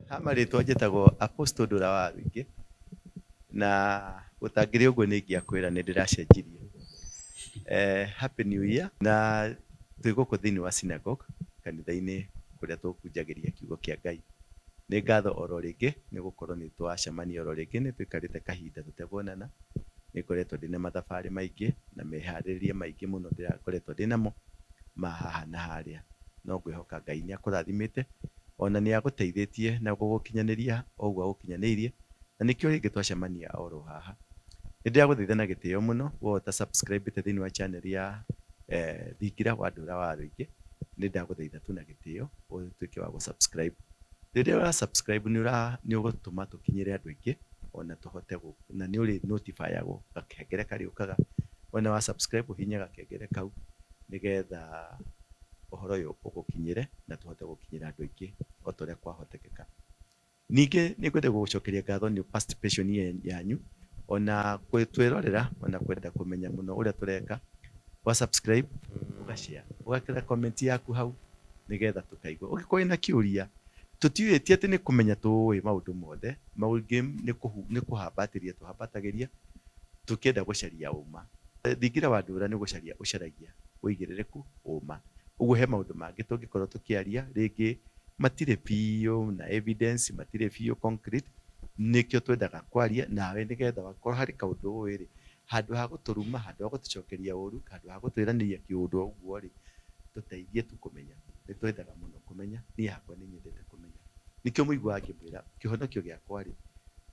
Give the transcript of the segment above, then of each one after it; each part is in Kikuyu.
Ha marĩtwa njĩtagwo Apostle Ndũra wa Rũingĩ, na gũtangĩrĩ ũguo nĩ ingĩakwĩra nĩ ndĩracenjirie. Happy New Year, na twĩ gũkũ thĩinĩ wa synagogue kanitha-inĩ kũrĩa tũhunjagĩria kiugo kĩa Ngai. Nĩ ngatho oro rĩngĩ nĩ gũkorwo nĩ twacemania oro rĩngĩ, nĩ tũikarĩte kahinda tũtekuonana. Nĩ ngoretwo ndĩna mathabarĩ maingĩ na meharĩrĩria maingĩ mũno ndĩrakoretwo ndĩnamo ma haha na harĩa. No ngwĩhoka Ngai nĩ akũrathimĩte ona nĩ agũteithĩtie na gũgũkinyanĩria o ũguo agũkinyanĩirie, na nĩkĩo rĩngĩ twacemania oro haha. Nĩ ndĩragũthaitha na gĩtĩo mũno we ũta subscribe ĩte thĩinĩ wa channel ya Thingira wa Ndũra wa Rũingĩ, nĩ ndagũthaitha tu na gĩtĩo ũtuĩke wa gũ subscribe. Rĩrĩa ũra subscribe nĩ ũra nĩ ũgũtũma tũkinyĩre andũ aingĩ ona tũhote gũ na nĩ ũrĩ notify agwo gakengere karĩũkaga wona wa subscribe ũhihinye gakengere kau nĩgetha ũhoro ũyũ ũgũkinyĩre na tũhote gũkinyĩra andũ aingĩ o ta ũrĩa kwahotekeka. Ningĩ nĩ ngwenda gũgũcokeria ngatho nĩ participation yanyu ona twĩrorera ona kwenda kũmenya mũno ũrĩa tũreka. Wa subscribe, ũga share, ũgekĩra comment yaku hau nĩgetha tũkaigua. Ũngĩkorwo wĩna kĩũria, tũtiũĩ ti atĩ nĩ kũmenya tũĩ maũndũ mothe, maingĩ nĩ kũhambatĩria tũhambatagĩria tũkĩenda gũcaria ũma. Thingira wa ndũra nĩ gũcaria ũcaragia ũigĩrĩrĩku ũma. Ũguo he maũndũ mangĩ tũngĩkorwo tũkĩaria rĩngĩ matirĩ biũ na evidence, matirĩ biũ concrete, nĩkĩo twendaga kwaria nawe nĩgetha wakorwo harĩ kaũndũ ũĩ rĩ, handũ ha gũtũruma, handũ ha gũtũcokeria ũru, handũ ha gũtwĩranĩria kĩũndũ o ũguo rĩ, tũteithie tu kũmenya. Nĩ twendaga mũno kũmenya, niĩ hakwa nĩ nyendete kũmenya. Nĩkĩo mũiguaga ngĩmwĩra kĩhonokio gĩakwa rĩ,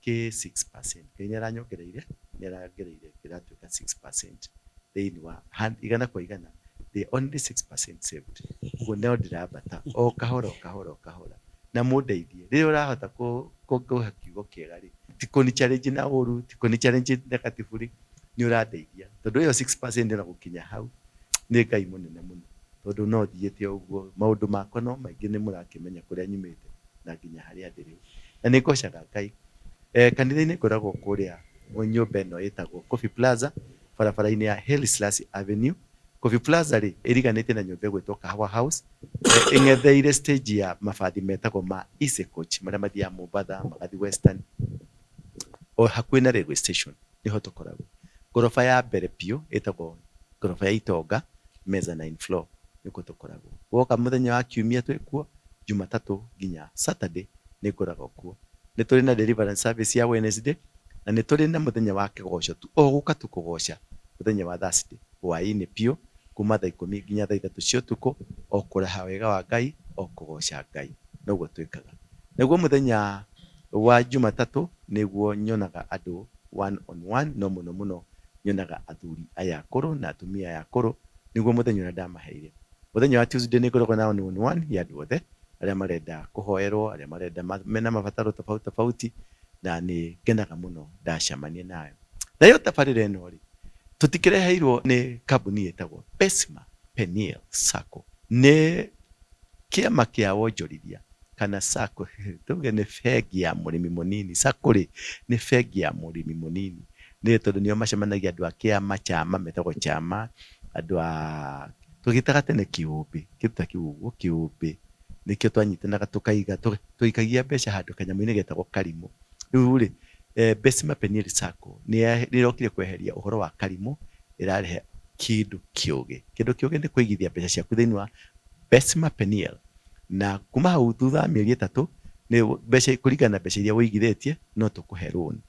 kĩ 6%. Ngai nĩ aranyongereire, nĩ arangereire kĩratuĩka 6% thĩinĩ wa igana kwa igana, ndĩ only 6% saved. Ũguo no ndĩrambata o kahora o kahora o kahora. Na mũndeithie, rĩrĩa ũrahota kũhe kiugo kĩega rĩ, ti kũni challenge na ũru, ti kũni challenge negatively, nĩ ũrandeithia. Tondũ ĩyo 6% ona gũkinya hau, nĩ Ngai mũnene mũno. Tondũ no thiĩte o ũguo, maũndũ makwa no maingĩ nĩ mũrakĩmenya kũrĩa nyumĩte na nginya harĩa ndĩ rĩu. Na nĩ ngocaga Ngai. Kanitha-inĩ ngoragwo kũrĩa nyũmba ĩno ĩtagwo Coffee Plaza, barabara-inĩ ya Haile Selassie Avenue. Coffee Plaza rĩ, ĩriganĩtie na nyũmba ĩgwĩtwo Kahawa House, ĩng'etheire stage ya mabathi metagwo ma Easy Coach marĩa mathiaga Mombatha, magathiĩ Western, o hakuhĩ na railway station nĩho tũkoragwo. Ngoroba ya mbere biũ ĩtagwo ngoroba ya Itonga, mezzanine floor, nĩkuo tũkoragwo. Woka mũthenya wa Kiumia twĩkuo, Jumatatũ nginya Saturday nĩ ngoragwo kuo. Nĩ tũrĩ na deliverance service ya Wednesday, na nĩ tũrĩ na mũthenya wa kĩgoco tu, o gũka tu kũgoca, mũthenya wa Thursday hwaĩ-inĩ biũ, kuma thaa ikũmi nginya thaa ithatũ cia ũtukũ, o kũraha wega wa Ngai, o kũgoca Ngai. Noguo twĩkaga. Naguo mũthenya wa Jumatatũ nĩguo nyonaga andũ one on one, no mũno mũno nyonaga athuri aya akũrũ na atumia aya akũrũ, nĩguo mũthenya ũrĩa ndamaheire. Mũthenya wa Tuesday nĩ ngoragwo na one on one ya andũ othe, arĩa marenda kũhoerwo, arĩa marenda mena mabataro tofauti tofauti, na nĩ ngenaga mũno ndacemania nayo. Nayo tabarĩra ĩno rĩ, tũtikĩreheirwo nĩ kambuni ĩtagwo Besma Peniel Sacco. Nĩ kĩama kĩa wonjorithia kana Sacco, tuge nĩ bengi ya mũrĩmi mũnini. Sacco rĩ, nĩ bengi ya mũrĩmi mũnini. Nĩ tondũ nĩo macemanagia andũ a kĩama, chama, metagwo chama, andũ a, tũgĩtaga tene kĩũmbĩ, kĩndũ ta kĩu ũguo, kĩũmbĩ. Nĩkĩo twanyitanaga tũkaiga, twaikagia mbeca handũ kanyamũ-inĩ getagwo karimũ. Rĩu rĩ, Besima Peniel Sacco nĩ ĩrokire kweheria ũhoro wa karimũ, ĩrarehe kĩndũ kĩũgĩ. Kĩndũ kĩũgĩ nĩ kũigithia mbeca ciaku thĩinĩ wa Besima Peniel, na kuma hau thutha wa mĩeri ĩtatũ, nĩ mbeca kũringana na mbeca iria ũigithĩtie, no tũkũhe loan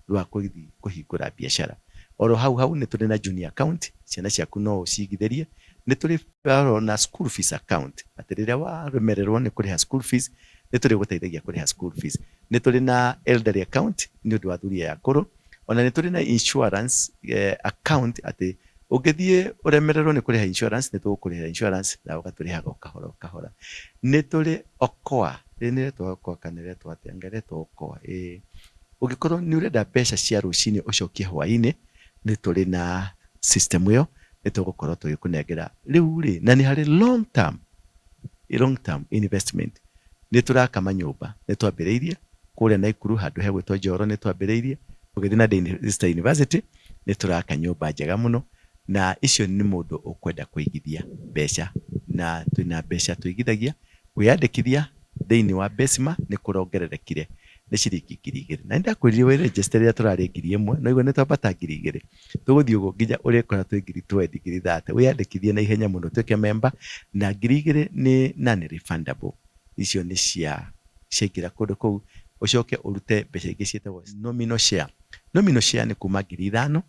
rwa kũthiĩ kũhingũra biacara. Oro hau hau nĩ tũrĩ na junior account, ciana ciaku no ũcigithĩrie. Nĩ tũrĩ oro na school fees account, atĩ rĩrĩa waremererwo nĩ kũrĩha school fees, nĩ tũrĩgũteithagia kũrĩha school fees. Nĩ tũrĩ na elderly account nĩ ũndũ wa athuri aya akũrũ. Ona nĩ tũrĩ na insurance account atĩ ũngĩthiĩ ũremererwo nĩ kũrĩha insurance, nĩ tũgũkũrĩhĩra insurance na ũgatũrĩhaga o kahora o kahora. Nĩ tũrĩ Okoa, ĩ nĩ ĩretwo Okoa kana ĩretwo atĩa? Anga ĩretwo Okoa, ĩĩ. Ũngĩkorwo nĩ ũrenda mbeca cia rũcinĩ ũcokie hwainĩ, nĩ tũrĩ na system ĩyo, nĩ tũgũkorwo tũgĩkũnengera. Rĩu rĩ, na nĩ harĩ long term, long term investment. Nĩ tũraka manyũmba, nĩ twambĩrĩirie kũrĩa Naikuru handũ hegwĩtwo Njoro nĩ twambĩrĩirie, ũgĩthiĩ na Daystar University nĩ tũraka nyũmba njega mũno, na icio nĩ mũndũ ũkwenda kũigithia mbeca, na twĩna mbeca tũigithagia, kwĩyandĩkithia Thĩinĩ wa Besima nĩ kũrongererekire nĩ ciringi 2000. Na nĩ ndakwĩrire wĩ register rĩrĩa tũrarĩ 1000, no igua nĩ twambata 2000. Tũgũthiĩ ũguo nginya ũrĩkora twĩ 20,000, 30,000. Wĩyandĩkithie na ihenya mũno ũtuĩke member, na 2000 nĩ non refundable. Icio nĩ cia ciaingĩra kũndũ kũu, ũcoke ũrute mbeca ingĩ ciĩtagwo nominal share. Nominal share nĩ kuma 5000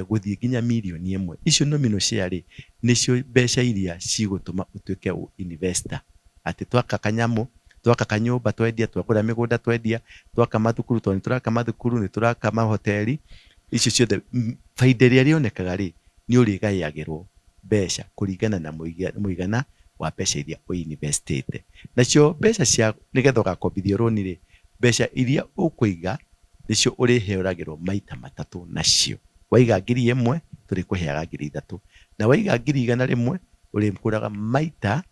gũthiĩ nginya 1,000,000. Icio nominal share rĩ, nĩcio mbeca iria cigũtũma ũtuĩke investor. Atĩ twaka kanyamũ, twaka kanyũmba twendia, twagũra mĩgũnda twendia, twaka mathukuru, tondũ nĩ tũraka mathukuru, nĩ tũraka mahoteri, icio ciothe baida ĩrĩa ĩrĩonekaga rĩ, nĩ ũrĩgayagĩrwo mbeca kũringana na mũigana wa mbeca iria ũ invest ĩte. Nacio mbeca cia nĩgetha ũgakombithio rũni rĩ, mbeca iria ũkũiga nĩcio ũrĩheoragĩrwo maita matatũ nacio. Waiga 1000 tũrĩkũheaga 3000, na waiga 100,000 ũrĩkũraga maita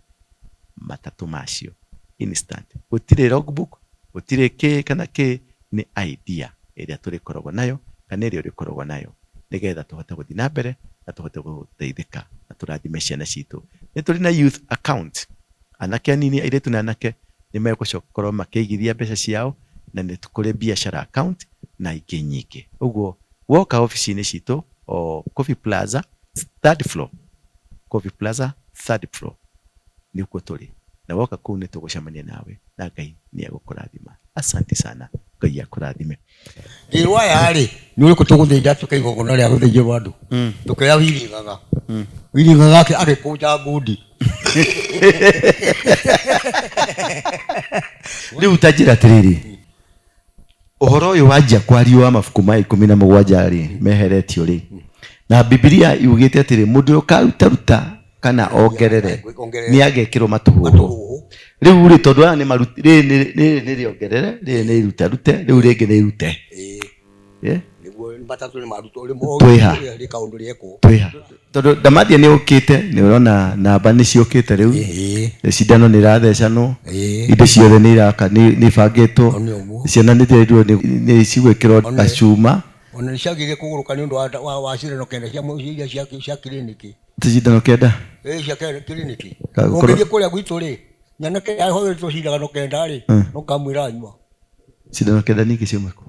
matatũ macio instant. Gũtirĩ logbook, gũtirĩ kĩ kana kĩ, nĩ idea ĩrĩa tũrĩkoragwo nayo kana ĩrĩa ũrĩkoragwo nayo nĩgetha tũhote gũthiĩ na mbere na tũhote gũteithĩka na tũrathime ciana citũ. Nĩ tũrĩ na youth account, anake anini, airĩtu na anake nĩ megũkorwo makĩigithia mbeca ciao, na nĩ kũrĩ biashara account na ingĩ nyingĩ. Ũguo woka obici-inĩ citũ o Coffee Plaza third floor, Coffee Plaza third floor nĩkuo tũrĩ, na woka kũu nĩ tũgũcemania nawe na Ngai nĩ egũkũrathima. Asante sana, Ngai akũrathime. Ngĩrwo aya rĩ, nĩ ũrĩkũ tũgũthĩnja tuke igongona rĩa gũthĩnjĩrwo andũ? Tũkĩoya Willy Ng'ang'a. Willy Ng'ang'a agĩkũnja ngundi. Rĩu ta njĩra atĩrĩrĩ, ũhoro ũyũ wanjia kwario wa mabuku ma 17 rĩ, meheretio rĩ, na Bibilia yugĩte atĩrĩ, mũndũ ũrĩa ũkarutaruta kana ongerere nĩ agekĩrwo matũhũhũ. Rĩu rĩ, tondũ aya nĩ maruti, rĩrĩ nĩ rĩrĩ nĩ rĩongerere, rĩrĩ nĩ irutarute, rĩu rĩngĩ nĩ irute. Nĩguo matatũ nĩ marutwo, rĩmwe Twĩha. rĩ kaũndũ rĩekwo. Twĩha. Tondũ Ndamathia nĩ ũkĩte, nĩ ũrona namba nĩ ciũkĩte rĩu. Cindano nĩ irathecanwo. Indo ciothe nĩ iraka, nĩ ibangĩtwo. Nĩ ũguo. Ciana nĩ irerirwo nĩ cigwĩkĩrwo gacuma. Ona nĩ ciagĩrĩire kũgũrũka nĩ ũndũ wa cindano kenda cia iria cia kiriniki. Ti cindano kenda? Ĩĩ, cia kiriniki. Ũngĩthiĩ kũrĩa gwitũ rĩ, nyanake yahũthĩrĩtwo cindano kenda rĩ, no kamwĩra anyua. Cindano kenda ningĩ ciuma kũ?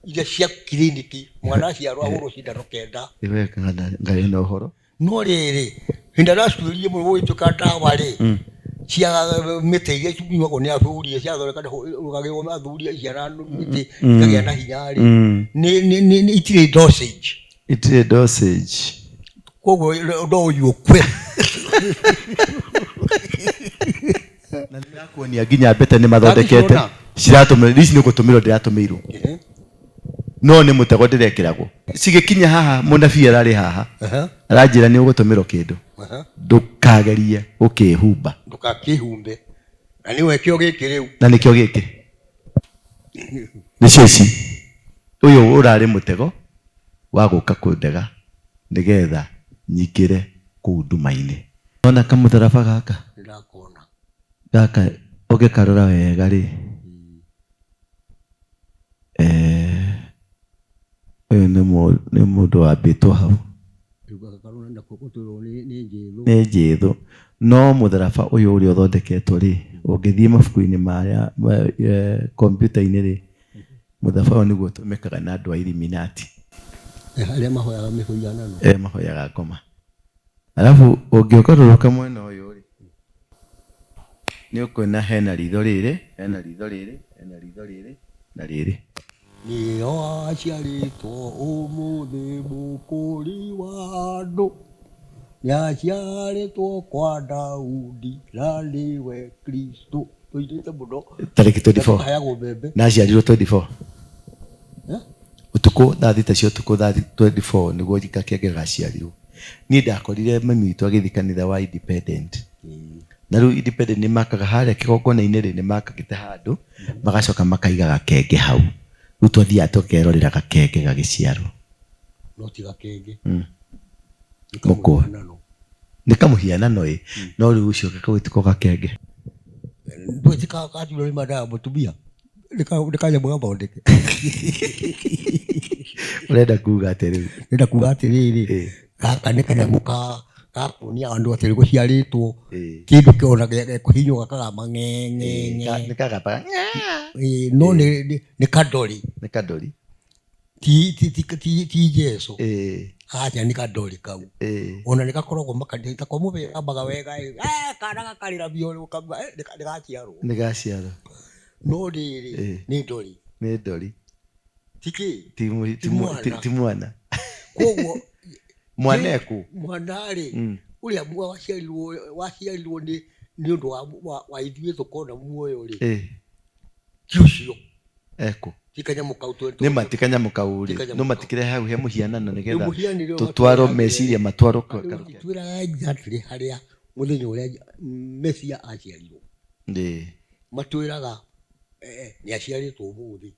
Iria cia kiriniki, mwana aciarwo ahũrwo cindano kenda. Ĩwe ngarĩ na ũhoro. No rĩrĩ, hĩndĩ ĩrĩa ndacuĩrire mũno gũgĩtuĩka ndawa rĩ, cia mĩtĩ iria cinyuagwo nĩ athuri, ciathondekagĩrwo athuri ciana mĩtĩ ikagĩa na hinya rĩ, nĩ itirĩ dosage. Itirĩ dosage. Koguo no ũnyue ũkue. Na nĩ ndakuonia nginya mbete nĩ mathondekete. Ciratũmĩrwo, ici nĩ gũtũmĩrwo ndĩratũmĩirwo. No nĩ mũtego ndĩrekĩragwo. Cigĩkinya haha, mũnabii ararĩ haha. Aranjĩra nĩ ũgũtũmĩrwo kĩndũ. Ndũkagerie gũkĩhumba. Ndũgakĩhumbe. Na nĩwe kĩo gĩkĩ rĩu. Na nĩkĩo gĩkĩ. Nĩcio ici. Ũyũ ũrarĩ mũtego wa gũka kũndega nĩgetha nyingĩre kũu nduma-inĩ. Wona kamũtharaba gaka? Nĩndakona. Gaka ũngĩkarora wega rĩ, ũyũ nĩ mũndũ wambĩtwo hau. Nĩ Jesũ. No mũtharaba ũyũ ũrĩa ũthondeketwo rĩ, ũngĩthiĩ mabuku-inĩ marĩa kompiuta-inĩ rĩ, mũtharaba ũyũ nĩguo ũtũmĩkaga na andũ a Illuminati. Arĩa mahoyaga mĩhianano. Arĩa mahoyaga ngoma. Alafu ũngĩũgarũrũka mwena ũyũ rĩ, nĩ ũkuona hena ritho rĩrĩ, hena ritho rĩrĩ, hena ritho rĩrĩ na rĩrĩ. Nĩo aciarĩtwo ũmũthĩ mũkũri wa andũ, nĩaciarĩtwo kwa Daudi na nĩwe Kristo. Tũinĩte mũno. Tarĩki 24. Tũkaheagwo mbembe. Na aciarirwo 24. Ũtukũ thaa thita cia ũtukũ thaa 24 nĩguo Gakenge gaciarirwo. Niĩ ndakorire mami witũ agĩthiĩ kanitha wa Independent. Na rĩu Independent nĩ makaga harĩa kĩgongona-inĩ rĩ, nĩ makagĩte handũ, magacoka makaiga gakenge hau. Rĩu twathiaga tũkerorera gakenge gagĩciarwo. No ti gakenge. Nĩ Mũkũa. kamũhianano. Nĩ kamũhianano ĩ, no rĩu ũcio gagĩtuĩka gakenge. Ndũĩ ti katurwo nĩ manda ya mũtumia? Nĩ kanyamũ gathondeke. Ũrenda kuga atĩ rĩu? Ndĩrenda kuga atĩrĩrĩ, gaka nĩ kanyamũ Gakuonia andũ atĩ gũciarĩtwo Ĩĩ. kĩndũ kĩona kũhinywo gakagamba Ĩĩ, ng'eng'e. nĩ kagamba. Ĩĩ, no nĩ kadori. Nĩ kadori. Ti Jesu. Ĩĩ. Aca, nĩ kadori kau. Ona nĩ gakoragwo makanitha ko mũgambaga wega ĩ, kana gakarĩra biũ ũkauga nĩ gaciarwo. Nĩ gaciarwo. No rĩrĩ, nĩ ndori. Nĩ ndori. Ti kĩ? Ti Ti mwana. Ti mwana. Koguo Mwana ekũ? Mwana rĩ, ũrĩa waciarirwo nĩ ũndũ wa ithuĩ tũkona muoyo rĩ, ti ũcio. Ekũ? Ti kanyamũ kau. Nĩ ma ti kanyamũ kau Ti rĩ, kanyamũ no kau. matikĩrehe hau he mũhianano nĩgetha Mũhianĩre. Tũtwarwo meciria matwarwo. Twĩraga exactly harĩa mũthenya ũrĩa Mesia aciarirwo. Matwĩraga nĩ aciarĩtwo ũmũthĩ.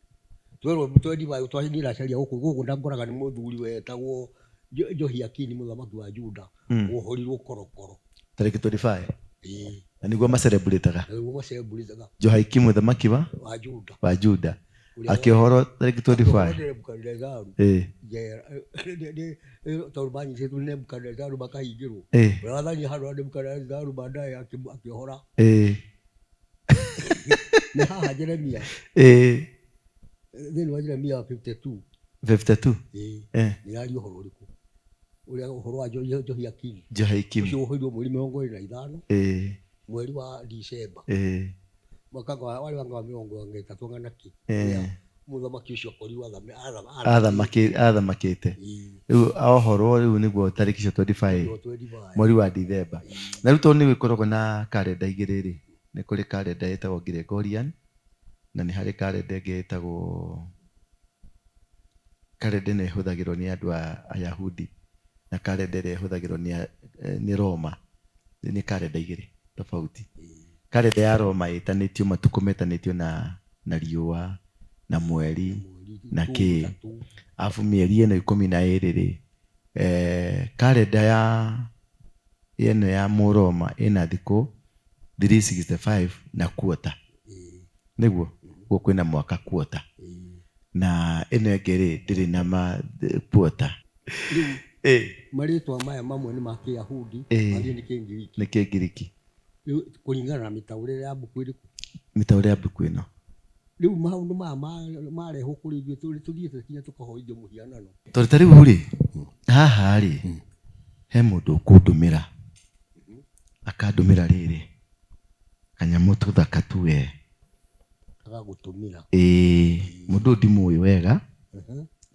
Twerwo twendi twathiĩ gũkũ gũkũ ndakoraga nĩ mũthuri wetagwo Jehoiakini, mũthamaki wa Juda, wohorirwo korokoro. Tarĩki 25. Ĩĩ. Na nĩguo macelebrataga. Na nĩguo macelebrataga. Jehoiakimu mũthamaki wa Wa Juda. Wa Juda. Ũrĩa akĩohorwo tarĩki 25. Akĩohorwo Nebuchadnezzar. Njera tondũ manyitĩtwo nĩ Nebuchadnezzar makahingĩrwo. Ũrĩa wathanire handũ ha Nebuchadnezzar baadaye akĩohora. Nĩ haha Jeremia, thĩinĩ wa Jeremia 52. 52. Ĩĩ. Nĩ yaria ũhoro ũrĩkũ? Ũrĩa ũhoro wa Jehoiakini. Jehoiakimu. Ũcio wohorirwo mweri 25, mweri wa Dicemba, mwaka warĩ wa 30 ng'ana kĩ. Ũrĩa mũthamaki ũcio akorirwo Athamakĩte. Rĩu ohorwo rĩu nĩguo tarĩki icio 25. Nĩguo 25. Mweri wa Dithemba. Na rĩu tondũ nĩ gũkoragwo na karenda igĩrĩ rĩ, nĩ kũrĩ karenda ĩtagwo Gregorian na nĩ harĩ karenda ĩngĩ ĩtagwo karenda ĩno ĩhũthagĩrwo nĩ andũ a Ayahudi na karenda ĩrĩa ĩhũthagĩrwo nĩ Roma. Nĩ karenda igĩrĩ tofauti. Karenda ya Roma ĩtanĩtio, matukũ metanĩtio na riũa na mweri na kĩ, arabu mĩeri ĩno 12 rĩ, karenda ya ĩno ya Mũroma ĩna thikũ 365 na quarter, nĩguo guo kwĩna mwaka quarter, na ĩno ĩngĩ rĩ, ndĩrĩ na ma quarter. Rĩu marĩtwa maya mamwe nĩ ma Kĩyahudi, mangĩ nĩ Kĩngiriki. Nĩ Kĩngiriki. Rĩu kũringana na mĩtaũrĩre ya mbuku ĩrĩkũ? Mĩtaũrĩre ya mbuku ĩno. Rĩu maũndũ maya marehwo kũrĩ ithuĩ, tũthiĩte nginya tũkahoithio mũhianano. Tondũ ta rĩu rĩ, haha rĩ, he mũndũ ũkũndũmĩra, akandũmĩra rĩrĩ kanyamũ tũthaka tu we. Agagũtũmĩra. Ĩĩ, mũndũ ũyũ ndimũĩ wega,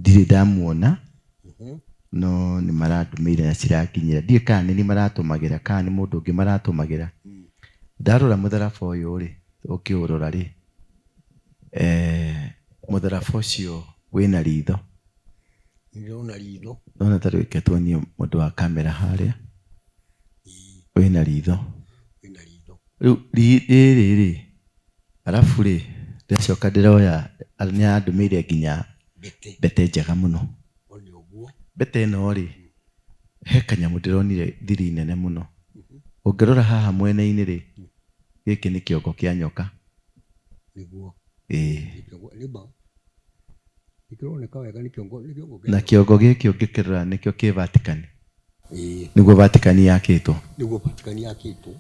ndirĩ ndamuona, no nĩ marandũmĩire na ciranginyĩra. Ndiũĩ kana nĩ niĩ maratũmagĩra kana nĩ mũndũ ũngĩ maratũmagĩra. Ndarora mũtharaba ũyũ rĩ, ũkĩũrora rĩ, mũtharaba ũcio wĩna ritho. Nĩndĩrona ritho. Ndona ta rĩu tuonie mũndũ wa kamera harĩa. Wĩna ritho. Wĩna ritho. Rĩu rĩrĩ rĩ, arabu rĩ, ndĩracoka ndĩroya nĩ arandũmĩire nginya mbete. Mbete njega mũno. One ũguo. Mbete ĩno rĩ, he kanyamũ ndĩronire thiri nene mũno. Ũngĩrora haha mwena-inĩ rĩ, gĩkĩ nĩ kĩongo kĩa nyoka. Nĩguo. Ĩĩ. Nĩ kĩongo, nĩ ma. Nĩ kĩroneka wega nĩ kĩongo kĩa Na nyoka. Kĩongo gĩkĩ ũngĩkĩrora nĩkĩo kĩ Vatican. Ĩĩ. Nĩguo Vatican yakĩtwo. Nĩguo Vatican yakĩtwo.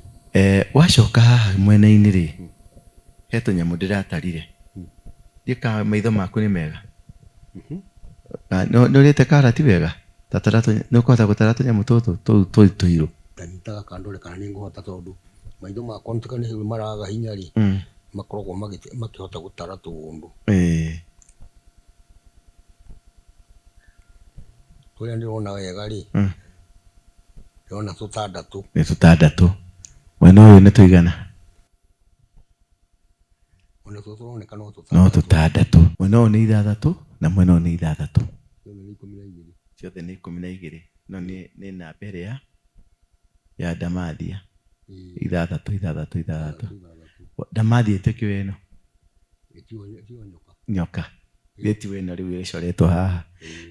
Wacoka haha mwena-inĩ rĩ, he tũnyamũ ndĩratarire. Ndiũĩ kana maitho maku nĩ mega. Nĩ ũrĩte karati wega? Tatara, nĩ ũkũhota gũtara tũnyamũ tũtũ tũu tũirũ? Ndanyitaga kandore kana nĩ ngũhota, tondũ maitho makwa nĩ nĩ maraga hinya rĩ, makoragwo makĩhota gũtara tũũndũ. Tũrĩa ndĩrona wega rĩ, ndĩrona tũtandatũ. Nĩ tũtandatũ. Mwena ũyũ nĩ tũigana? Ona tuo tũroneka no No tũtandatũ. Tũtandatũ. Mwena ũyũ nĩ ithathatũ na mwena ũyũ nĩ ithathatũ. Ciothe nĩ 12. Ciothe nĩ 12. No nĩ namba ĩrĩa ya Ndamathia. Ithathatũ, ithathatũ, ithathatũ. Ithathatũ. Ndamathia ĩtĩkĩo ĩno. Ĩtio nyoka. Nyoka. Gĩtiwe ĩno rĩu ĩcoretwo haha.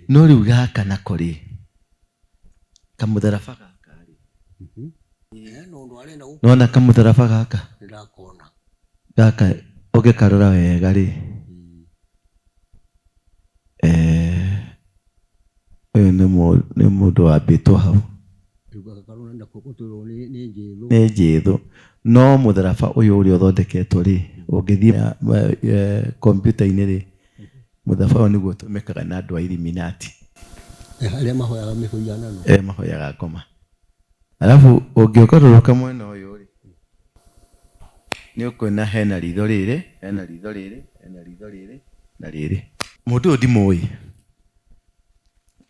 No rĩu gaka nako rĩ, kamũtharaba gaka rĩ. Hena ũndũ arenda gũkũ. Nona kamũtharaba gaka? Nĩndakona. Gaka ũngĩkarora wega rĩ, ũyũ nĩ mũndũ wambĩtwo hau. Rĩu gaka karona nako gũtwĩrwo nĩ nĩ njĩthũ. Nĩ njĩthũ. No mũtharaba ũyũ ũrĩa ũthondeketwo rĩ, ũngĩthiĩ kompiuta-inĩ rĩ, mũtharaba ũyũ nĩguo ũtũmĩkaga na andũ a Illuminati. Arĩa mahoyaga mĩhuanano. Arĩa mahoyaga ngoma. Alafu ũngĩũgarũrũka mwena ũyũ rĩ, nĩ ũkuona hena ritho rĩrĩ, hena ritho rĩrĩ, hena ritho rĩrĩ na rĩrĩ. Mũndũ ũyũ ndimũĩ,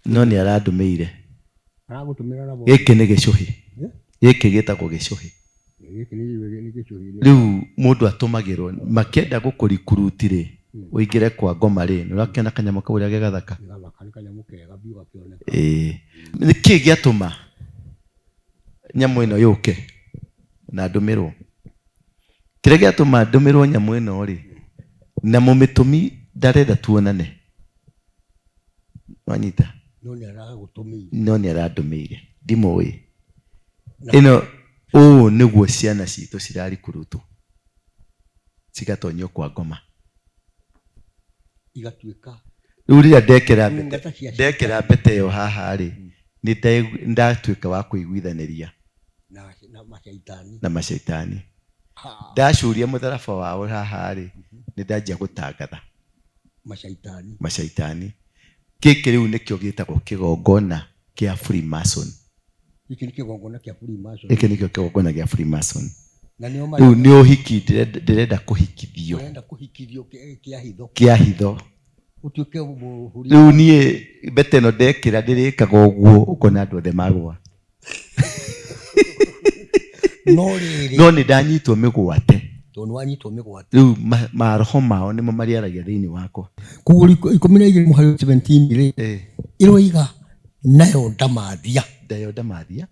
no nĩ arandũmĩire. Aragũtũmĩra na Gĩkĩ nĩ gĩcũhĩ. Gĩkĩ gĩtagwo gĩcũhĩ. Gĩkĩ nĩ nĩ gĩcũhĩ. Rĩu mũndũ atũmagĩrwo makĩenda gũkũrikuruti rĩ, ũingĩre kwa ngoma rĩ, nĩ ũrakĩona kanyamũ kau ũrĩa ge gathaka? Nĩ gathaka, nĩ kanyamũ kega biũ gakĩoneka. Ĩĩ. Nĩkĩ gĩatũma nyamũ ĩno yũke na ndũmĩrwo? Kĩrĩa gĩatũma ndũmĩrwo nyamũ ĩno rĩ, na mũmĩtũmi ndarenda tuonane. Wanyita? No nĩ aragũtũmĩire. No nĩ arandũmĩire. Ndimũĩ. Ĩno ũũ nĩguo ciana citũ cirarikurutwo cigatonyio kwa ngoma. Igatuĩka Rĩu rĩrĩa ndekĩra mbete ndungata cia ndekĩra mbete ĩyo haha rĩ, nĩ ndatuĩka wa kũiguithanĩria na na macaitani. na macaitani. Ha, Ndacuria mũtharaba wao haha rĩ, nĩ ndanjia gũtangatha macaitani. macaitani. Gĩkĩ rĩu nĩkĩo gĩtagwo kĩgongona kĩa Freemason. Gĩkĩ nĩ kĩgongona kĩa Freemason. Gĩkĩ nĩkĩo kĩgongona kĩa Freemason. Na nĩo Rĩu nĩ ũhiki ndĩrenda ndĩrenda kũhikithio marenda kũhikithio kĩa hitho. kĩa hitho. Ũtuĩke mũhuri. Rĩu niĩ mbete ĩno ndekĩra ndĩrĩkaga ũguo ũkona andũ othe magũa. No rĩrĩ. No nĩ ndanyitwo mĩgwate. Tondũ nĩ wanyitwo mĩgwate. Rĩu maroho mao nĩmo marĩaragia thĩinĩ wakwa. Koguo 12 mũhari 17 rĩ, ĩroiga nayo ndamathia. Nayo ndamathia.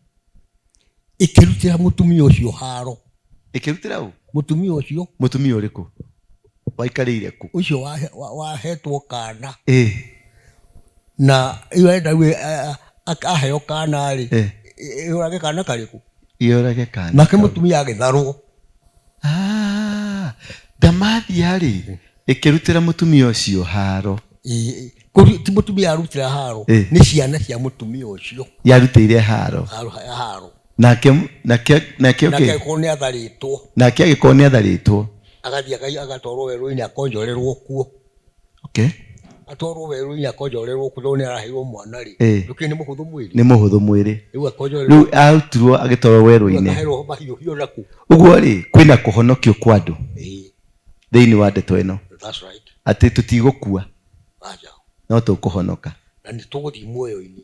Ĩkĩrutĩra mũtumia ũcio haro. Ĩkĩrutĩra ũ? Mũtumia ũcio. Mũtumia ũrĩkũ? Waikarĩire kũ? Ũcio wahetwo kana. Na ĩyo arenda rĩu aheo kana rĩ, ĩyũrage kana karĩkũ? Ĩyũrage kana. Nake mũtumia agĩtharwo. Ah, ndamathia rĩ, ĩkĩrutĩra mũtumia ũcio haro. Ti mũtumia arutĩra haro, nĩ ciana cia mũtumia ũcio. Yarutĩire haro. Haro. Nake nake nake Nake agĩkorwo nĩ atharĩtwo. Nake agĩkorwo nĩ atharĩtwo. Agathiĩ agatwarwo werũ-inĩ akonjorerwo kuo. Okay. Atwarwo werũ-inĩ akonjorerwo kuo tondũ nĩ araheirwo mwana rĩ. Ndũkĩũĩ nĩ mũhũthũ mwĩrĩ. Nĩ mũhũthũ mwĩrĩ. Rĩu akonjorerwo. Rĩu arutirwo agĩtwarwo werũ-inĩ. Akaherwo mahiũhio naku. Ũguo rĩ, kwĩna kũhonokio kwa andũ thĩinĩ wa ndeto ĩno. That's right. Atĩ tũtigũkua. Aca. No tũkũhonoka. Na nĩ tũgũthiĩ muoyo-inĩ.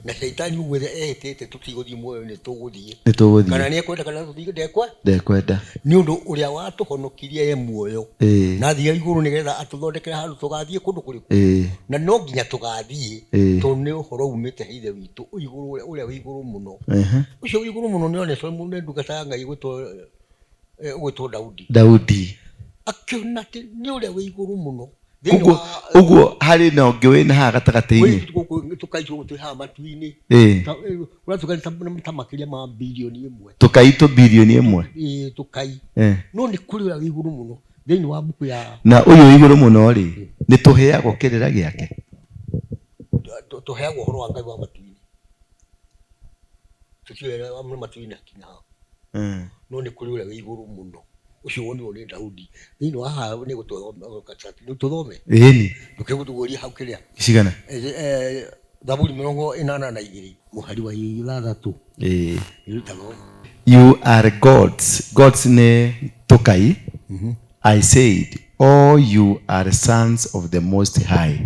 Na caitani ũguo ehĩtĩte tũtigũthiĩ muoyo-inĩ, tũgũthiĩ. Nĩ tũgũthiĩ. Kana nĩ ekwenda kana tũthiĩ ndekwe? Ndekwenda. Nĩ ũndũ ũrĩa watũhonokirie e muoyo. Na athiĩ igũrũ nĩgetha atũthondekere handũ tũgathiĩ kũndũ kũrĩkũ? Na no nginya tũgathiĩ tondũ nĩ ũhoro umĩte he Ithe witũ igũrũ ũrĩa wĩ igũrũ mũno. Ũcio wĩ igũrũ mũno nĩ onetwo nĩ ndungata ya Ngai ũgwĩtwo Daudi. Daudi. Akĩona atĩ nĩ ũrĩa wĩ igũrũ mũno. Ũguo ũguo harĩ na ũngĩ wĩna haha gatagatĩ-inĩ. Tũkai tũgũ twĩ haha matu-inĩ. Ũrĩa tũkai ta makĩria ma bilioni ĩmwe. Tũkai tũ bilioni ĩmwe. Ĩĩ tũkai. No nĩ kũrĩ ũrĩa wĩ igũrũ mũno thĩinĩ wa mbuku ya Na ũyũ wĩ igũrũ mũno rĩ, nĩ tũheagwo kĩrĩra gĩake. Tũheagwo ũhoro wa Ngai wa matu-inĩ. Tũtiũĩ ũrĩa wa matu-inĩ akinya ha. No nĩ kũrĩ ũrĩa wĩ igũrũ mũno. Ũcio wonirwo nĩ Daudi. Thĩinĩ wa haha nĩ gũtũthome. Ĩni. Ndũkĩgũtũguũria hau kĩrĩa. Cigana? Thaburi 82 mũhari wa 6. Ĩĩ. You are gods. Gods nĩ tũkai. I said, all you are sons of the Most High.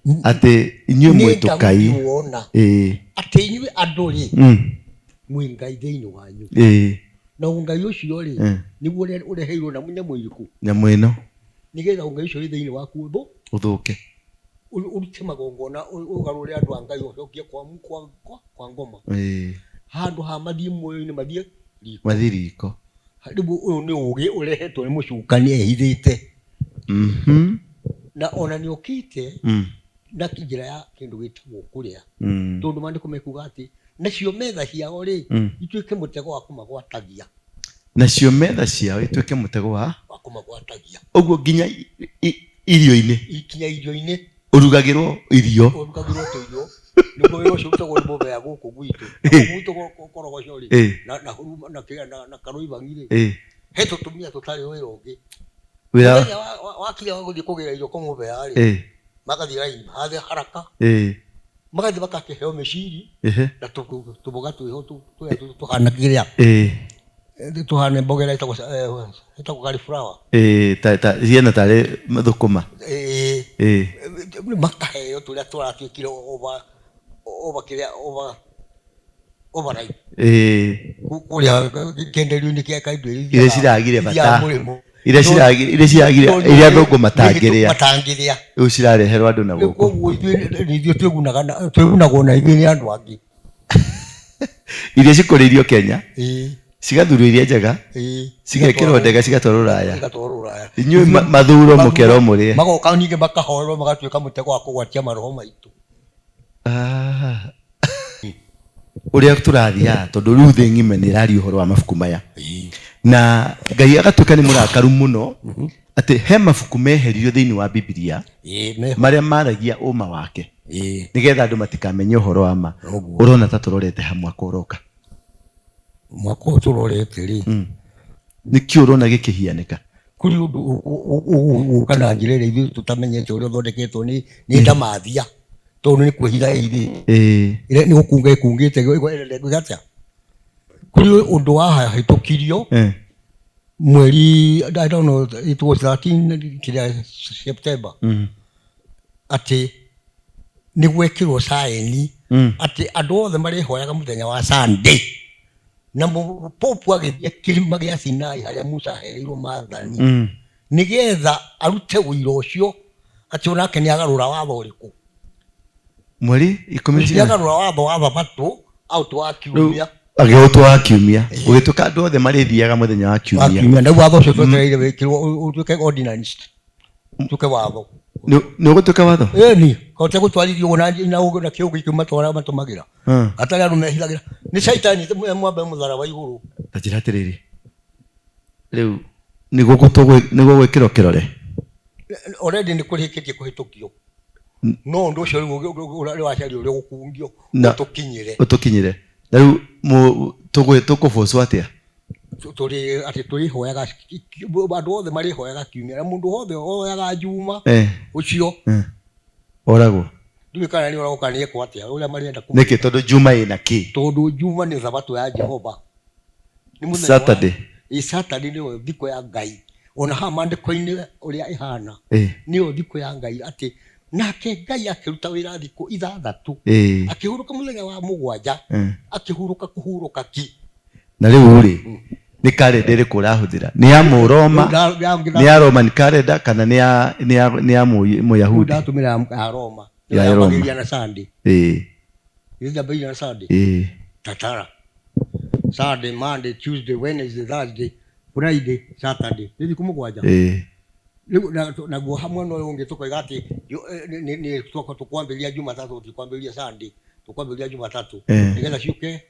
Atĩ inyuĩ mwĩ tũkai. Nĩ wona. Ĩĩ. Atĩ inyuĩ andũ rĩ. Mwĩ Ngai thĩinĩ wanyu. Ĩĩ. Na ũngai ũcio rĩ, nĩguo ũrĩa ũreheirwo na nyamũ ĩrĩkũ? Nyamũ ĩno. Nĩgetha ũngai ũcio wĩ thĩinĩ waku ũthũke. Ũrute magongona, ũgarũre andũ a Ngai ũcokie kwa ngoma. Handũ ha mathiĩ muoyo-inĩ mathiĩ riko. Mathiĩ riko. Rĩu ũyũ nĩ ũgĩ ũrehetwo nĩ mũcukani ehithĩte. Na ona nĩ okĩte na njĩra ya kĩndũ gĩtagwo kũrĩa. Tondũ maandĩko mekuga atĩ nacio metha ciao rĩ, ituĩke mũtego wa kũmagwatagia. Nacio metha ciao ituĩke mũtego wa wa kũmagwatagia. Ũguo nginya irio-inĩ. Nginya irio-inĩ. Ũrugagĩrwo irio. Ũrugagĩrwo tũirio. Nĩguo wĩra ũcio ũrutagwo nĩ mũbea gũkũ gwitũ. Gũkũ gwitũ Korogoco rĩ, na Huruma na kĩrĩa na Karũibangi rĩ, he tũtumia tũtarĩ wĩra ũngĩ. Wĩra Mũthenya wakinya wa gũthiĩ kũgĩra irio kwa mũbea rĩ, magathiĩ raini hathe haraka, magathiĩ makakĩheo mĩciri na tũboga twĩho tũrĩa tũhana kĩrĩa tũhana mboga ĩrĩa ĩtagwo cauliflower. Ta ciana tarĩ thũkũma. Makaheo tũrĩa tũratuĩkire over over kĩrĩa over overripe. Kũrĩa kĩenderio-inĩ kĩa kaindo iria ciragire bata. Ithiaga mũrĩmo. Iria ciragire, iria ciragire, iria athũngũ matangĩrĩa. Matangĩrĩa. Rĩu cirareherwo andũ na gũkũ. Koguo ithuĩ nĩ ithuĩ twĩgunaga na, twĩgunagwo na ithuĩ nĩ andũ angĩ. Iria cikũrĩirio Kenya, cigathurwo iria njega, cigekĩrwo ndege cigatwarwo Rũraya. Cigatwarwo Rũraya. Inyuĩ mathuro mũkerwo mũrĩe. Magoka ningĩ makahoerwo magatuĩka mũtego wa kũgwatia maroho maitũ. Ũrĩa tũrathiaga, tondũ rĩu thĩ ng'ima nĩ ĩraria ũhoro wa mabuku maya. Na Ngai agatuĩka nĩ mũrakaru mũno, atĩ he mabuku meheririo thĩinĩ wa Bibilia, marĩa maragia ũma wake. Nĩgetha andũ matikamenye ũhoro wa ma. Ũrona ta tũrorete ha mwaka ũroka? Mwaka ũyũ tũrorete rĩ. Nĩkĩ ũrona gĩkĩhianĩka? Kũrĩ ũndũ ũgũka na njĩra ĩrĩa ithuĩ tũtamenyete ũrĩa ũthondeketwo nĩ ndamathia, tondũ nĩ kwĩhitha ĩhithĩte. Ĩrĩa nĩ gũkunga ĩkungĩte, ĩrenda atĩa? Kũrĩ ũndũ wahĩtũkirio mweri, I don't know, it was 13 kĩrĩa September, atĩ nĩ gwekĩrwo saĩni atĩ andũ othe marĩhoyaga mũthenya wa Sunday. Na Pope agĩthiĩ kĩrĩma gĩa Sinai harĩa Musa ahereirwo maathani, nĩgetha arute ũira ũcio atĩ onake nĩ agarũra watho ũrĩkũ. Mweri ikũmi na Nĩ cigana? agarũra watho wa Thabatũ aũtũ wa kiumia. Agĩũtwo wa kiumia. Gũgĩtuĩka andũ othe marĩthiaga mũthenya wa kiumia. Wa kiumia. Na rĩu watho ũcio twetereire wĩkĩrwo ũtuĩke ordinance. Ũtuĩke watho. Nĩ ũgũtuĩka watho? Ĩni, kote gũtwarithio ũguo na ũguo na kĩũgĩ kĩu matwara matũmagĩra. Hatarĩ andũ mehithagĩra. Nĩ caitani mwambe mũtharaba igũrũ. Ta njĩra atĩrĩrĩ. Rĩu nĩguo nĩguo gwĩkĩrwo kĩrore? Already nĩ kũrĩkĩtie kũhĩtũkio. No ũndũ ũcio rĩu ũracaria ũrĩa ũgũkungio ũtũkinyĩre. Ũtũkinyĩre. Na rĩu tũkũbocwo atĩa? Tũrĩ atĩ tũrĩhoyaga, andũ othe marĩhoyaga kiumia, na mũndũ wothe oyaga Juma ũcio. Oragwo. Ndiũĩ kana nĩ oragwo kana nĩ ekwo atĩa, ũrĩa marenda kũmwĩka. Nĩkĩ? Tondũ Juma ĩna kĩ? Tondũ Juma nĩ thabatũ ya Jehova. Nĩ mũthenya wa Saturday. Ĩ, Saturday nĩyo thikũ ya Ngai. Ona haha maandĩko-inĩ ũrĩa ĩhana, nĩyo thikũ ya Ngai atĩ nake Ngai akĩruta wĩra thikũ ithathatũ, akĩhurũka mũthenya wa mũgwanja, akĩhurũka kũhurũka ki. Na rĩu rĩ, nĩ kalenda ĩrĩkũ ũrahũthĩra? Nĩ ya Mũroma, nĩ ya Roman calendar kana nĩ ya nĩ ya nĩ ya Mũyahudi? Ndatũmĩra ya Roma. Ya Roma. Yambagĩrĩria na Sunday. Yambagĩrĩria na Sunday. Tatara. Sunday, Monday, Tuesday, Wednesday, Thursday, Friday, Saturday. Nĩ thikũ mũgwanja. Rĩu naguo hamwe na ũyũ ũngĩ tũkoiga atĩ nĩ tũkwambĩrĩria Jumatatũ, tũtikwambĩrĩria Sunday, tũkwambĩrĩria Jumatatũ. Nĩgetha ciũke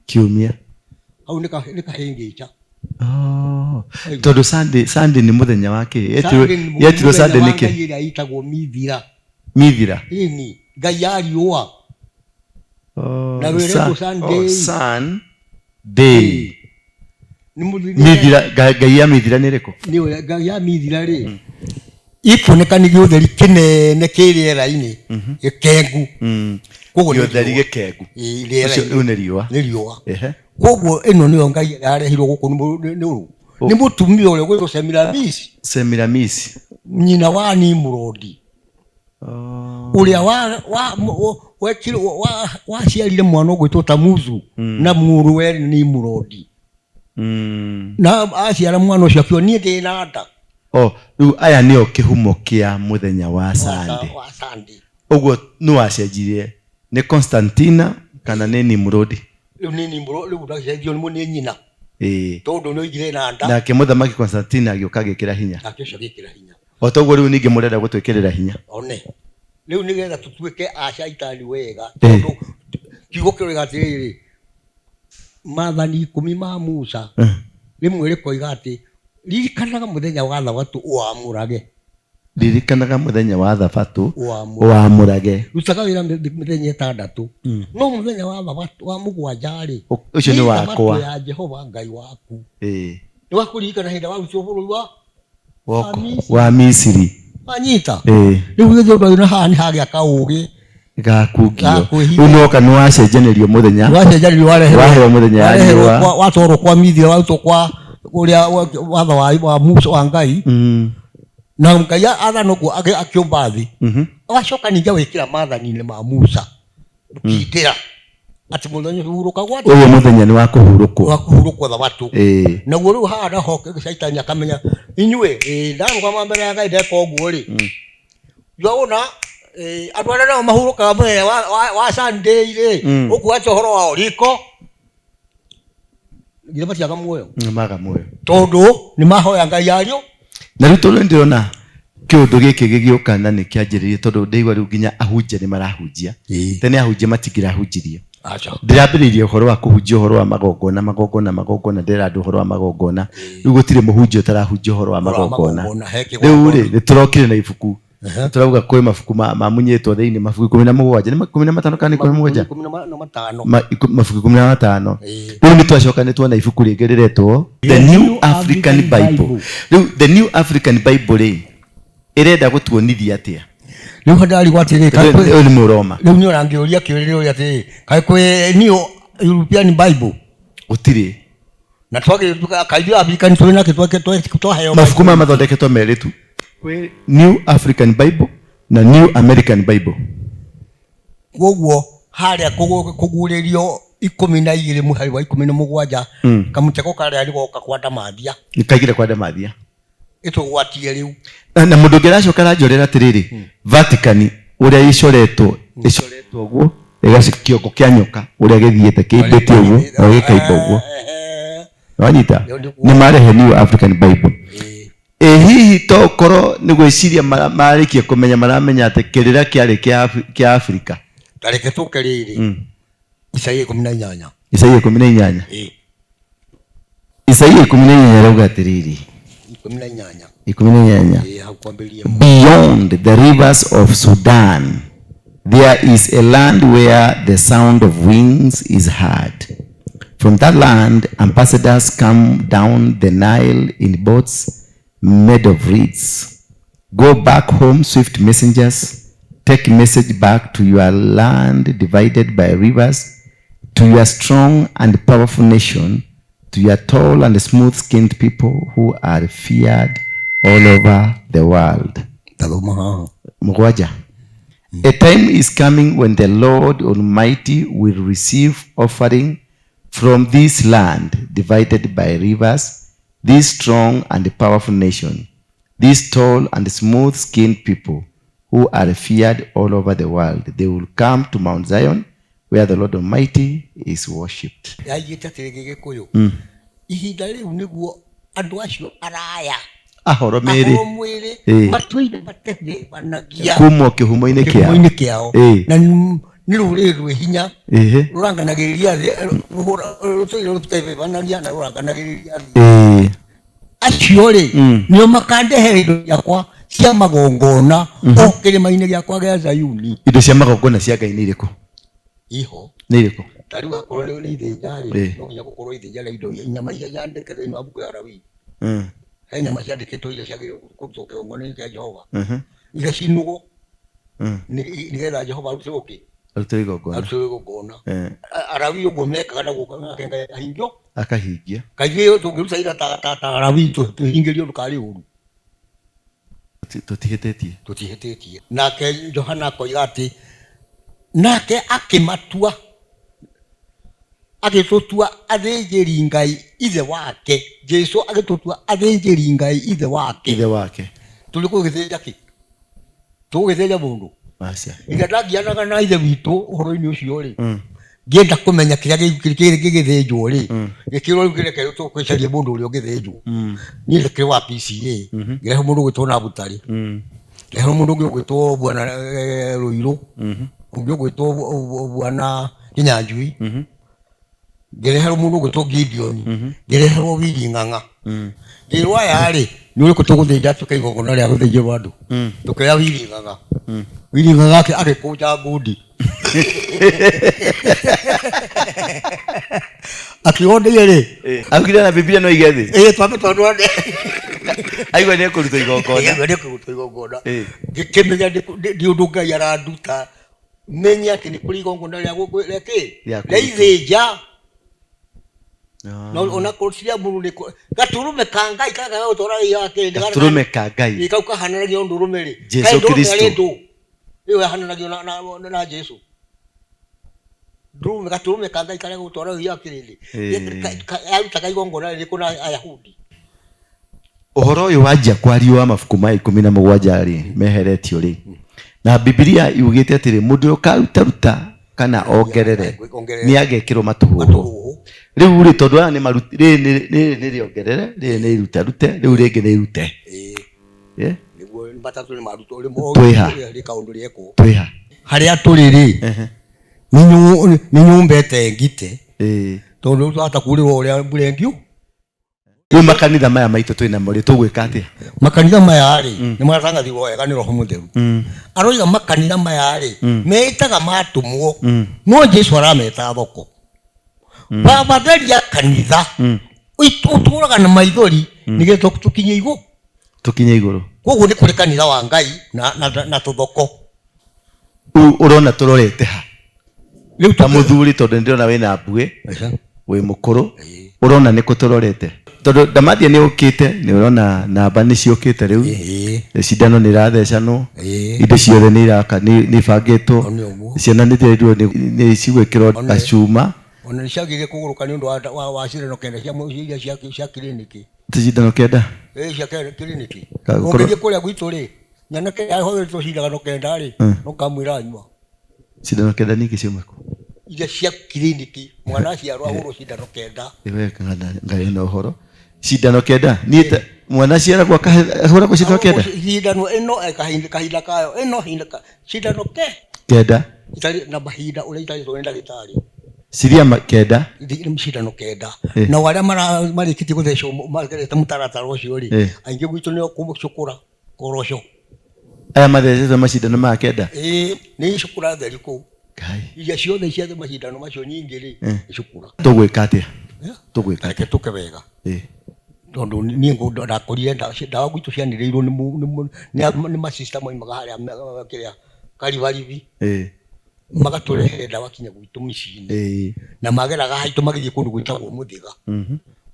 Kiumia. Hau nĩ kahĩngĩca. Oh. Tondũ Sunday nĩ mũthenya wa kĩ? Yetirwo Sunday nĩkĩ? Ngai ĩrĩa ĩtagwo Mithira. Mithira. Ĩni, Ngai ya riũa. Na rwĩretwo Sunday. Oh, Sunday. Mithira, Ngai ya Mithira nĩ ĩrĩkũ? Nĩ Ngai ya Mithira rĩ. Ikuoneka nĩ gĩũtheri kĩnene kĩ rĩera-inĩ, gĩkengu. Koguo nĩ Gĩũtheri riũa. gĩkengu. Ĩĩ, rĩera-inĩ. Ũcio rĩu nĩ riũa. Nĩ riũa. Koguo ĩno nĩyo Ngai ĩrĩa yarehirwo gũkũ nĩ ũũ. Nĩ mũtumia ũrĩa ũgwĩtwo Semiramis. Semiramis. Nyina wa Nimrodi. Ũrĩa waciarire mwana ũgwĩtwo Tamuzu na mũrũwe Nimrodi. Na aciara mwana ũcio akiuga niĩ ndĩ na nda. Oh, rĩu aya nĩo kĩhumo kĩa mũthenya wa Sunday. Wa Sunday. Ũguo nĩ wacenjirie nĩ Constantina kana nĩ Nimrodi? Rĩu nĩ Nimrodi, rĩu ndacenjio nĩ nyina. Tondũ nĩ oigire na nda. Nake mũthamaki Constantina agĩũka agĩkĩra hinya. Nake ũcio agĩkĩra hinya. O toguo rĩu ningĩ mũrenda gũtwĩkĩrĩra hinya. One. Rĩu nĩgetha tũtuĩke a caitani wega, tondũ kiugo kĩroiga atĩrĩrĩ, maathani ikũmi ma Musa, rĩmwe rĩkoiga atĩ ririkanaga mũthenya wa thabatũ ũwamũrage. Ririkanaga mũthenya wa thabatũ Ũwamũre. ũwamũrage. Rutaga wĩra mĩthenya ĩtandatũ, no mũthenya wa thabatũ wa mũgwanja rĩ, Ũcio nĩ thabatũ wakwa. ya Jehova Ngai waku, Ĩĩ. nĩ wa kũririkana hĩndĩ warutirwo bũrũri wa Woko- Misiri. Wa Misiri. Wanyita? Ĩĩ. Rĩu githĩ ũndũ na haha nĩ hagĩa kaũgĩ Gakungio. Gakwĩhitha. Rĩu nĩwoka nĩwacenjanĩrio mũthenya. Wacenjanĩrio, wareherwo. Waheo mũthenya ya Wareherwo riũa. Watwarwo kwa Mithia, warutwo kwa ũrĩa watho wa Musa wa Ngai, na Ngai athana ũguo akĩũmba thĩ, agacoka ningĩ awĩkĩra maathani-inĩ ma Musa gũkindĩra atĩ mũthenya ũhurũkagwo atĩ Ũyũ mũthenya nĩ wa kũhurũkwo. Wa kũhurũkwo thabatũ. Ĩĩ. Naguo rĩu haha naho caitani akamenya inyuĩ ĩ, ndarũgama mbere ya Ngai ndeka ũguo rĩ, yona andũ arĩa nao mahurũkaga mũthenya wa Sunday rĩ, ũkuacha ũhoro wao riko githĩ matiaga muoyo? Nĩ maga muoyo. Tondũ nĩ mahoya Ngai ariũ. Na rĩu tondũ nĩndĩrona kĩũndũ gĩkĩ gĩgĩũka na nĩ kĩanjĩrĩirie, tondũ ndĩigua rĩu nginya ahunjia nĩ marahunjia. Tene ahunjia matingĩrahunjirie. Aca. Ndĩrambĩrĩirie ũhoro wa kũhunjia ũhoro wa magongona, magongona, magongona, ndĩrera andũ ũhoro wa magongona. Rĩu gũtirĩ mũhunjia ũtarahunjia ũhoro wa magongona. Magongona, he Rĩu kĩgongona. rĩ, nĩ tũrokire na ibuku, tũrauga kwĩ mabuku mamunyĩtwo thĩinĩ, mabuku 17, nĩ 15 kana 17? 15. Mabuku 15. Ĩĩ. Rĩu nĩ twacoka nĩ tuona ibuku rĩngĩ rĩretwo The New African Bible. Rĩu The New African Bible rĩ, ĩrenda gũtuonithia atĩa? Rĩu ndarigwo atĩrĩ, kaĩ Ũyũ nĩ mũroma. Rĩu nĩ ũrangĩũria kĩũria ũrĩa atĩrĩ, kaĩ kwĩ New European Bible? Gũtirĩ. Na twagĩ kaithuĩ African tũrĩ nakĩ twaheo? Mabuku maya mathondeketwo merĩ tu, kwĩ New African Bible na New American Bible. Koguo harĩa kũguũrĩrio 12 mũhari wa 17, kamũtego karĩa nĩ goka kwa ndamathia. Nĩ kaigire kwa ndamathia. Ĩtũgwatie rĩu. Na mũndũ ũngĩ aracoka aranjũrĩra atĩrĩrĩ, Vatican ũrĩa ĩcoretwo, ĩcoretwo ũguo kĩongo kĩa nyoka ũrĩa gĩthiĩte kĩimbĩte ũguo na gĩkaimba ũguo, wanyita? Nĩ marehe New African Bible. Ĩ hihi to ũkorwo nĩ gwĩciria marĩkia kũmenya, maramenya atĩ kĩrĩra kĩarĩ kĩa Afrika? Ta reke tũke rĩrĩ, Isaia 18. Isaia 18. Isaia 18 arauga atĩrĩrĩ, 18. 18. Ĩĩ, hau kwambĩrĩria. Beyond the rivers of Sudan, there is a land where the sound of wings is heard. From that land, ambassadors come down the Nile in boats made of reeds. Go back home, swift messengers. Take message back to your land divided by rivers, to your strong and powerful nation, to your tall and smooth-skinned people who are feared all over the world. Tathoma haha. Mũgwanja. A time is coming when the Lord Almighty will receive offering from this land divided by rivers, this strong and powerful nation, this tall and smooth-skinned people who are feared all over the world. They will come to Mount Zion, where the Lord Almighty is worshipped. Yaigĩte atĩrĩ Gĩgĩkũyũ, ihinda rĩu nĩguo andũ acio araya, Ahoro mĩĩrĩ. Ahoro mwĩrĩ, matũire matebebanagia Kuma kĩhumo-inĩ kĩao. Kĩhumo-inĩ kĩao. Na nĩ rũrĩrĩ rwĩ hinya, rũranganagĩrĩria thĩ, rũtũire rũtebebanagia na rũranganagĩrĩria thĩ. Acio rĩ, nĩo makandehere indo ciakwa cia magongona o kĩrĩma-inĩ gĩakwa gĩa Zayuni. Indo cia magongona cia Ngai nĩ irĩkũ? Iho. Nĩ irĩkũ? Ta rĩu akorwo rĩu nĩ ithĩnja rĩ, no nginya gũkorwo ithĩnja rĩa indo nyama iria ciandĩkĩtwo thĩinĩ wa mbuku ya Lawi. He nyama ciandĩkĩtwo iria ciagĩrĩirwo kũrutwo kĩgongona-inĩ kĩa Jehova, igacinwo nĩgetha Jehova arutĩrwo kĩ? Arutĩrwo igongona. Arutĩrwo igongona. Alawi ũguo mekaga na guoko nake Ngai ahingio. Akahingia. Kaingĩ tũngĩruta ira ta Alawi tũhingĩrio ndũkarĩ ũru. Tũtihĩtĩtie. Tũtihĩtĩtie. Nake Johana akoiga atĩ nake akĩmatua, agĩtũtua athĩnjĩri Ngai ithe wake. Jesu agĩtũtua athĩnjĩri Ngai ithe wake. Ithe wake. Tũrĩ gũgĩthĩnja kĩ? Tũgũgĩthĩnja mũndũ? Aca. Ira ndagianaga na ithe witũ ũhoro-inĩ ũcio rĩ, ngĩenda kũmenya kĩrĩa gĩgĩthĩnjwo rĩ, gĩkĩrwo rĩu kĩreke tũgĩcarie mũndũ ũrĩa ũngĩthĩnjwo. Niĩ ndĩkĩrĩ wa PCA, ngĩrehe mũndũ ũgwĩtwo na Butarĩ, ngĩrehe mũndũ ũngĩ ũgwĩtwo bwana Rũirũ, ũngĩ ũgwĩtwo bwana Kĩnyanjui. Ngĩreherwo mũndũ ũgwĩtwo Gideon, ngĩreherwo Willy Ng'ang'a, ngĩrwo aya rĩ, nĩ ũrĩkũ tũgũthĩnja tuke igongona rĩa gũthĩnjĩrwo andũ? Tũkĩoya Willy Ng'ang'a. Willy Ng'ang'a agĩkũnja ngundi, akiuga ndĩye rĩ. Augire na Biblia no ige thĩ. Ĩĩ, twambe tondũ aigua nĩ ekũrutwo igongona. Ĩĩ, nĩ kũrutwo igongona. Ngĩkĩmenya nĩ ũndũ Ngai aranduta menye atĩ nĩ kũrĩ igongona rĩa rĩa kĩ? Rĩa Rĩa kũrutwo. ithĩnja. No ona korwo cia mũndũ nĩ gatũrũme ka Ngai karĩa gagũtwara wĩhia wa kĩrĩndĩ. Gatũrũme ka Ngai. Ĩ, kau kahananagio na ndũrũme rĩ. Jesu Kaĩ ndũrũme Kristo. arĩ ndũ? Ĩyo yahananagio na Jesu. Ndũrũme, gatũrũme ka Ngai karĩa gagũtwara wĩhia wa kĩrĩndĩ. Arutaga igongona rĩrĩkũ na Ayahudi? Ũhoro ũyũ wanjia kwario wa mabuku ma 17 rĩ, meheretio rĩ, na Bibilia yugĩte atĩrĩ, mũndũ ũrĩa ũkarutaruta kana ongerere nĩ agekĩrwo matũhũhũ. Rĩu rĩ, tondũ aya nĩ maruti, rĩrĩ rĩrĩ nĩ rĩongerere, rĩrĩ nĩ irutarute, rĩu rĩngĩ nĩ irute. Eh? Nĩguo matatũ nĩ marutwo rĩmwe. Twĩha. Rĩ kaũndũ rĩekwo. Twĩha. Harĩa tũrĩ rĩ, nĩ nyũmba ĩtengite, tondũ rĩu twahota kurĩrwo ũrĩa mbura ĩngiu. Rĩu makanitha maya maitũ twĩ namo rĩ, tũgwĩka atĩa? Makanitha maya rĩ, nĩ maratangathirwo wega nĩ Roho Mũtheru. Aroiga makanitha maya rĩ, meĩtaga matũmwo, no Jesu arameta thoko. Baba theria kanitha, ũtũraga na maithori nĩgetha tũkinye igũrũ. Tũkinye igũrũ. Koguo nĩ kũrĩ kanitha wa Ngai na tũthoko. Rĩu ũrona tũrorete ha? Rĩu Ta mũthuri, tondũ nĩndĩrona wĩna mbuĩ, wĩ mũkũrũ, ũrona nĩkũ tũrorete? Tondũ ndamathia nĩ ũkĩte, nĩ ũrona namba nĩ ciũkĩte rĩu, cindano nĩ irathecanwo, indo ciothe nĩ iraka, nĩ ibangĩtwo, Nĩ ũguo. ciana nĩ ndĩrerirwo nĩ cigwĩkĩrwo gacuma. Ona nĩ ciagĩrĩire kũgũrũka nĩ ũndũ wa cindano kenda cia iria cia kiriniki. Cindano kenda? Ĩĩ, cia kiriniki. Ũngĩthiĩ kũrĩa gwitũ rĩ, nyanake yahũthĩrĩtwo cindano kenda rĩ, no kamwĩra anyua. Cindano kenda ningĩ ciuma kũ? Iria cia kiriniki, mwana aciarwo ahũrwo cindano kenda. Ĩ we ngarĩ na ũhoro. Cindano kenda? Niĩ ta mwana aciaragwo ahũragwo cindano kenda? Cindano ĩno kahinda kahinda kayo, ĩno hinda ka cindano ke kenda. Itarĩ na mahinda ũrĩa itarĩtwo nĩ ndagĩtarĩ. Ciria kenda. Cindano kenda. Nao arĩa marĩkĩtie gũthecwo magerete mũtaratara ũcio rĩ, aingĩ gwitũ nĩ gũcukũra koroco. Aya mathecetwo macindano maya kenda? Ĩĩ, nĩ icukũra theri kũu. Ngai. Iria ciothe cia macindano macio nyingĩ rĩ, icukũra. Tũgwĩka atĩa? Tũgwĩka atĩa? Reke tũke wega. Tondũ niĩ ndakũrire ndawa gwitũ cianĩrĩirwo nĩ macista moimaga harĩa kĩrĩa Karibaribi. Magatũrehere ndawa kinya gwitũ mĩciĩ-inĩ. Na mageraga haitũ magĩthiĩ kũndũ gwĩtagwo Mũthĩga.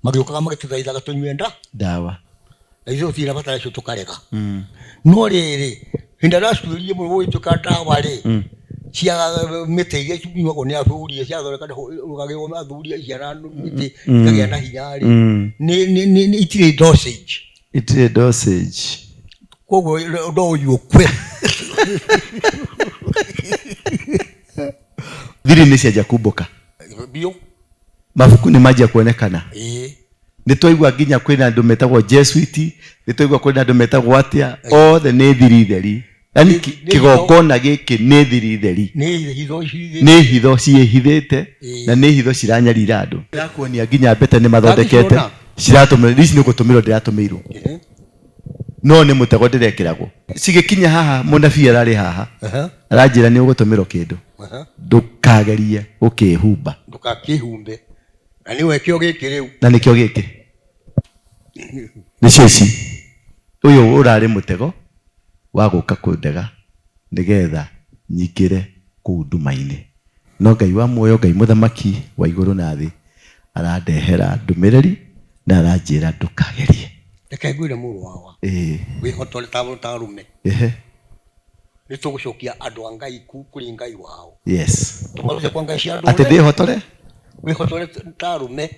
Magĩũkaga magĩtũthaithaga tũnyue ndawa. Na ithuĩ tũtirĩ na bata nacio tũkarega. No rĩrĩ, hĩndĩ ĩrĩa ndacuĩrire mũno gũgĩtuĩka ndawa rĩ, cia mĩtĩ iria inyuagwo nĩ athuri, ciathondekagĩrwo athuri ciana mĩtĩ ikagĩa na hinya rĩ, nĩ itirĩ dosage. Itirĩ dosage. Koguo no ũnyue ũkue. Thiri nĩ cianjia kumbũka. Biũ. Mabuku nĩ manjia kuonekana. Ĩĩ. Nĩ twaigua nginya kwĩna andũ metagwo Jesuit, nĩ twaigua kwĩna andũ metagwo atĩa, othe nĩ thiri theri. Yaani kĩgongona gĩkĩ nĩ thiri theri. Nĩ hitho ciĩ Nĩ hitho ciĩhithĩte na nĩ hitho ciranyarira andũ. Ndĩrakuonia nginya mbete nĩ mathondekete, ciratũmĩrwo, ici nĩ gũtũmĩrwo ndĩratũmĩirwo. No nĩ mũtego ndĩrekĩragwo. Cigĩkinya haha, mũnabii ararĩ haha, aranjĩra nĩ ũgũtũmĩrwo kĩndũ, ndũkagerie gũkĩhumba. Ndũgakĩhumbe. Na nĩwe kĩo gĩkĩ rĩu. Na nĩkĩo gĩkĩ. Nĩcio ici. Ũyũ ũrarĩ mũtego wa gũka kũndega nĩgetha nyingĩre kũu nduma-inĩ. No Ngai wa muoyo, Ngai mũthamaki wa igũrũ na thĩ, arandehera ndũmĩrĩri na aranjĩra ndũkagerie. Reke ngwĩre mũrũ wawa. Wĩhotore ta arũme. Nĩ tũgũcokia andũ a Ngai kũrĩ Ngai wao. Yes. Tũmarute kwa Ngai cia andũ. Atĩ ndĩhotore? Wĩhotore ta arũme.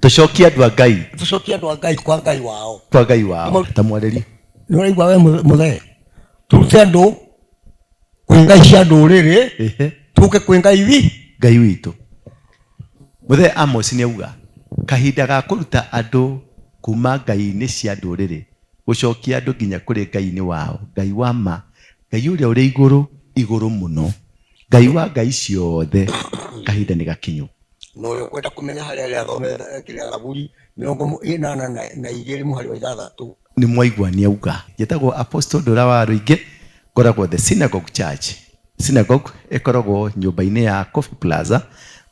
Tũcokie andũ a Ngai. Tũcokie andũ a Ngai kwa Ngai wao. Kwa Ngai wao. Ta mwarĩrie. Nĩ ũraigua we mũthee? Tũrute andũ kwĩ Ngai cia ndũrĩrĩ, tũke kwĩ Ngai wi. Ngai witũ. Mũthee Amos nĩ auga kahinda ga kũruta andũ kuma ngai-inĩ cia ndũrĩrĩ gũcokia andũ nginya kũrĩ Ngai-inĩ wao, Ngai wa ma, Ngai ũrĩa ũrĩ igũrũ igũrũ mũno, Ngai wa ngai ciothe, kahinda nĩ gakinyu. Na ũrĩa ũkwenda kũmenya harĩa arĩa athomete kĩrĩa Thaburi 82 mũhari wa 6. Nĩ mwaigua nĩ auga. Njĩtagwo Apostle Ndũra wa Rũingĩ, ngoragwo The Synagogue Church. Synagogue ĩkoragwo nyũmba-inĩ ya Coffee Plaza,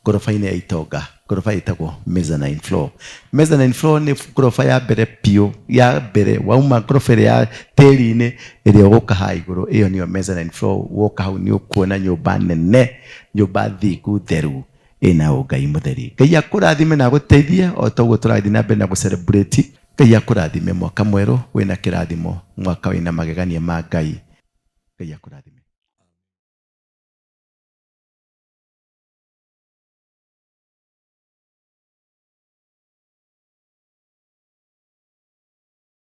ngoroba-inĩ ya Itonga, ngoroba ĩtagwo mezzanine floor. Mezzanine floor nĩ ngoroba ya mbere biũ, ya mbere wauma ngoroba ĩrĩa ya tĩri-inĩ ĩrĩa ũgũka haha igũrũ, ĩyo nĩyo mezzanine floor. Woka hau nĩ ũkuona nyũmba nene, nyũmba thingu theru ĩna ũngai mũtheri. Ngai akũrathime na agũteithie o ta ũguo tũrathiĩ na mbere na gũ celebrate. Ngai akũrathime mwaka mwerũ wĩna kĩrathimo, mwaka wĩna magegania ma Ngai. Ngai akũrathime.